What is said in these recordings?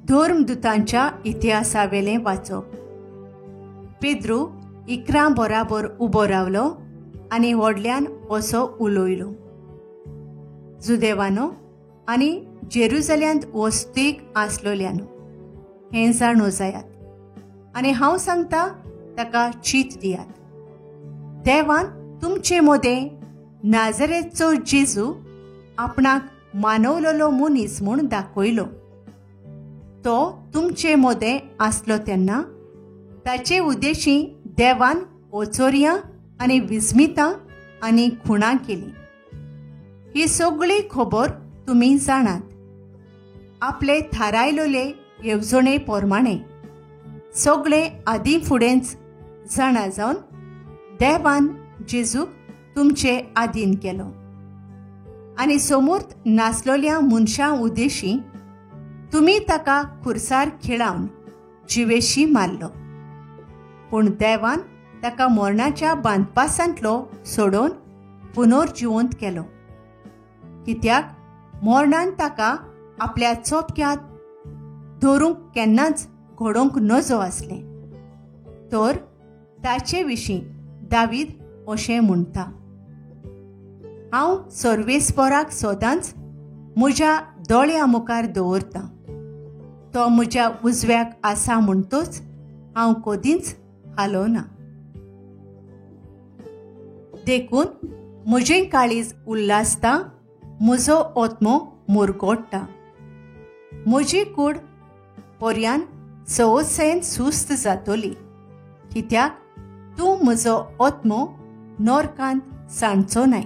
धर्मदुतांच्या इतिहासावेलें वाचप. पेद्रू 11 बराबर उबो रावलो आनी व्हडल्यान असो उलयलो, जुदेवानो आनी जेरुजल्यांत वस्तीक आसलोल्यानो, हें जाणो जायात आनी हांव सांगता ताका चीत दियात. देवान तुमचे मदें नाजरेचो जेजू आपणाक मानवलेलो मनीस म्हूण दाखयलो. तो तुमचे मदें आसलो तेन्ना ताचे उद्देशी देवान ओचोरयां आनी विस्मितां आनी खुणां केली. ही सगळी खबर तुमी जाणात. आपले थारायलेले येवजणे प्रमाणे सगळे आदीं फुडेंच जाणा जावन देवान जेजूक तुमचे आदीन केलो आनी समूर्त नासलोल्या मनशां उद्देशी तुमी ताका खुर्सार खिळावन जिवेशी मारलो. पूण देवान ताका मरणाच्या बांदपासांतलो सोडोवन पुनर्जिवंत केलो, कित्याक मरणान ताका आपल्या चोपक्यांत धरूंक केन्नाच घडोवंक नजो आसलें. तर ताचे विशीं दावीद अशें म्हणटा, हांव सर्वेस्पराक सदांच म्हज्या दोळ्या मुखार दवरतां. तो म्हज्या उजव्याक आसा म्हणटोच हांव कदींच हालोना. देखून म्हजें काळीज उल्हासता, म्हजो आत्मो मुरगोडटा, म्हजी कूड पर्यान सवसेन सुस्त जातली, कित्याक तूं म्हजो आत्मो नरकांत सांडचो नाय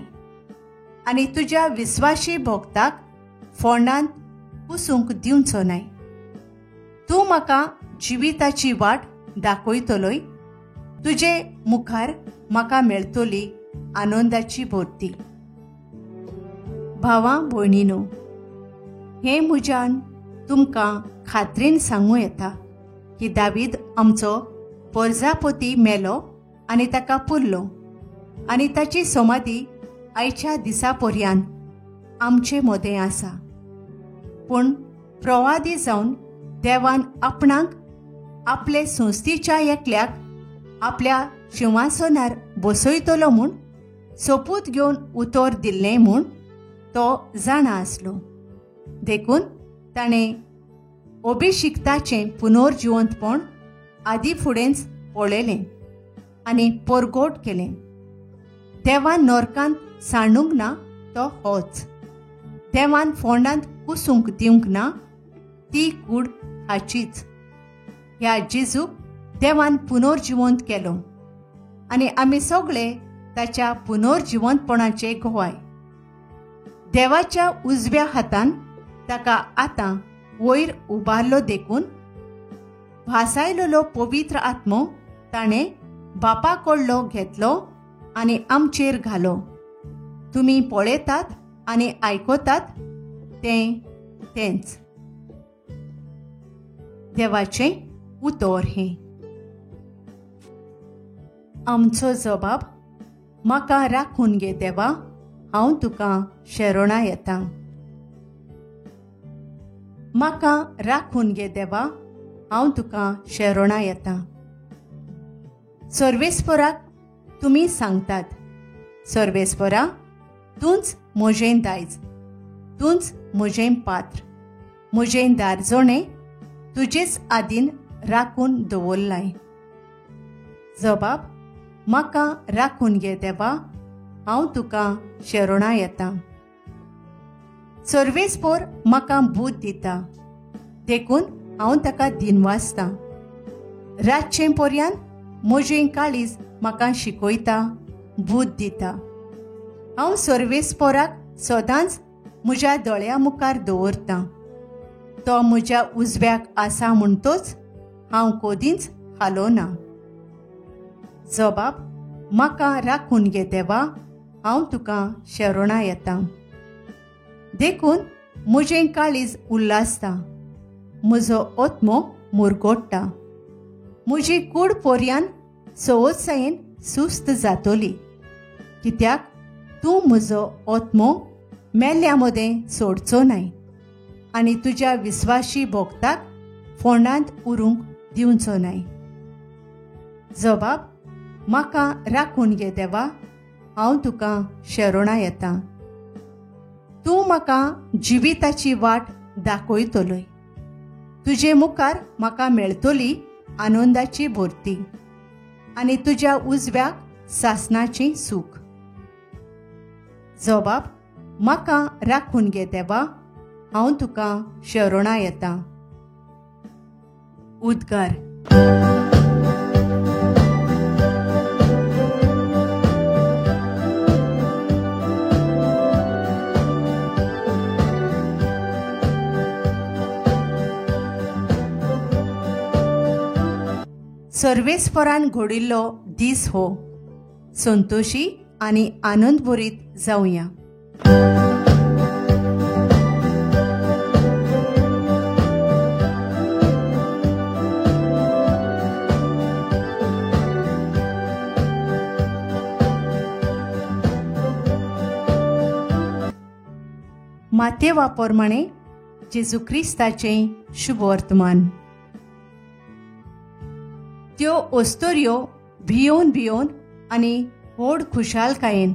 आनी तुज्या विस्वाशी भक्ताक फोंडांत पुसूंक दिवचो नाय. तूं म्हाका जिविताची वाट दाखयतलोय, तुजे मुखार म्हाका मेळटली आनंदाची भरती. भावा भयणीनो, हें म्हज्यान तुमकां खात्रीन सांगूं येता की दावीद आमचो परजापती मेलो आनी ताका पुरलो आनी ताची समाधी आयच्या दिसा पर्यान आमचे मदें आसा. पूण प्रवादी जावन देवान आपणाक आपले संस्थेच्या एकल्याक आपल्या शिंवासनार बसयतलो म्हूण सोपूत घेवन उतर दिल्लें म्हूण तो जाणा आसलो. देखून ताणें अभिशिक्ताचें पुनर्जिवंतपण आदी फुडेंच पळयलें आनी परगोट केलें. देवान नरकांत सांडूंक ना तो होच, देवान फोंडांत कुसूंक दिवंक ना ती कूड हाचीच. ह्या जेजूक देवान पुनर्जिवंत केलो आनी आमी सगळे ताच्या पुनर्जिवंतपणाचे गवाय. देवाच्या उजव्या हातान ताका आतां वयर उबारलो देखून भासायलेलो पवित्र आत्मो ताणें बापा कडलो घेतलो आनी आमचेर घालो. तुमी पळयतात आनी आयकतात तें तेंच. देवाचें उतर हें. आमचो जबाब, म्हाका राखून घे देवा, हांव तुका शरणा येता. म्हाका राखून घे देवा, हांव तुका शरणा येता. सर्वेस्पराक तुमी सांगतात, सर्वेस्परा तूंच म्हजें दायज, तूंच म्हजें पात्र, म्हजें दारजणें तुजेच आदीन राखून दवरलाय. जबाब, म्हाका राखून घे देवा, हांव तुका शरणा येता. सर्वेस्पोर म्हाका बूद दिता देखून हांव ताका दिनवासतां. रातचें पर्यान म्हजें काळीज म्हाका शिकयता, बूद दिता. हांव सर्वेस्पोराक सदांच म्हज्या दोळ्या मुखार दवरतां. तो म्हज्या उजव्याक आसा म्हणटोच हांव कदींच हालोना. जबाब, म्हाका राखून घे देवा, हांव तुका शरणा येता. देखून म्हजें काळीज उल्हासता, म्हजो आत्मो मुरगोडटा, म्हजी कूड पर्यान सवसायेन सुस्त जातली, कित्याक तूं म्हजो आत्मो मेल्ल्या मदें सोडचो नाय आनी तुज्या विस्वाशी भोगताक फोंडांत उरूंक दिवचो नाय. जबाब, म्हाका राखून घे देवा, हांव तुका शरणां येता. तूं म्हाका जिविताची वाट दाखयतलोय. तुजे मुखार म्हाका मेळटली आनंदाची भरती आनी तुज्या उजव्याक सासणाचें सूख. जबाब, म्हाका राखून घे देवा, हांव तुका शरणां येता. उद्गार. सर्वेस्परान घडिल्लो दीस हो, संतोशी आनी आनंदभरीत जावया. मातेवा प्रमाणे जेजू क्रिस्ताचें शुभवर्तमान. त्यो ओस्तोऱ्यो भियोवन भियोवन आनी व्हड खुशालकायेन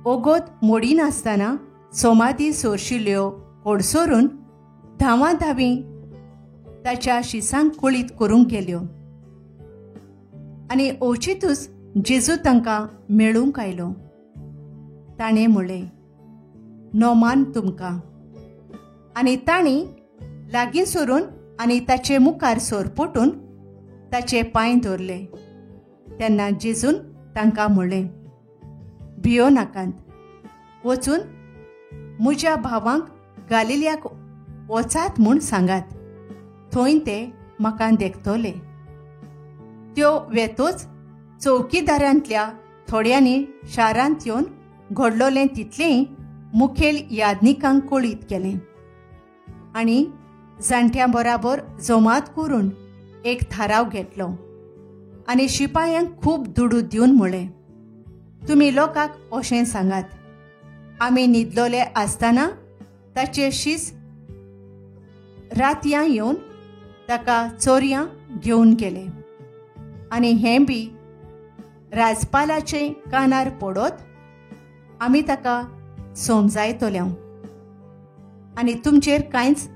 ओगोत मोडिनासतना सोमादी सोरशिल्ल्यो होडसरून धांवा धांवी ताच्या शिसांक कुळीत करूंक गेल्यो आनी अवचितूच जेजू तांकां मेळूंक आयलो. ताणें म्हणलें, नोमान तुमकां. आनी तांणी लागीं सरून आनी ताचे मुखार सोरपोटून ताचे पांय धरले. तेन्ना जेजून तांकां म्हणलें, भियो नाकात, वचून म्हज्या भावांक गालिलियाक वचात म्हूण सांगात, थंय ते म्हाका देखतले. त्यो वेतोच चौकीदारांतल्या थोड्यांनी शारांत येवन घडलोलें तितलेंय मुखेल यादनिकांक कळीत केलें आनी जाणट्यां बराबर जमात करून एक थाराव घेतलो आनी शिपायांक खूब दुडू दिवन म्हणलें, तुमी लोकांक अशें सांगात, आमी न्हिदलोले आसतना ताचे शीस रातयां येवन ताका चोरयां घेवन गेले आनी हें बी राजपालाचे कानार पडत आमी ताका समजायतले आनी तुमचेर कांयच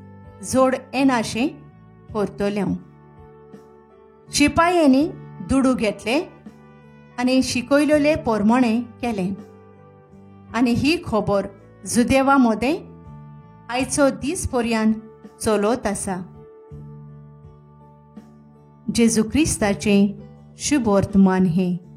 जोड येनाशें करतले. शिपायांनी दुडू घेतले आनी शिकयलेले पोरमणे केलें आनी ही खबर जुदेवा मदें आयचो दीस पर्यंत चलत आसा. जेजू क्रिस्ताचें शुभवर्तमान हें.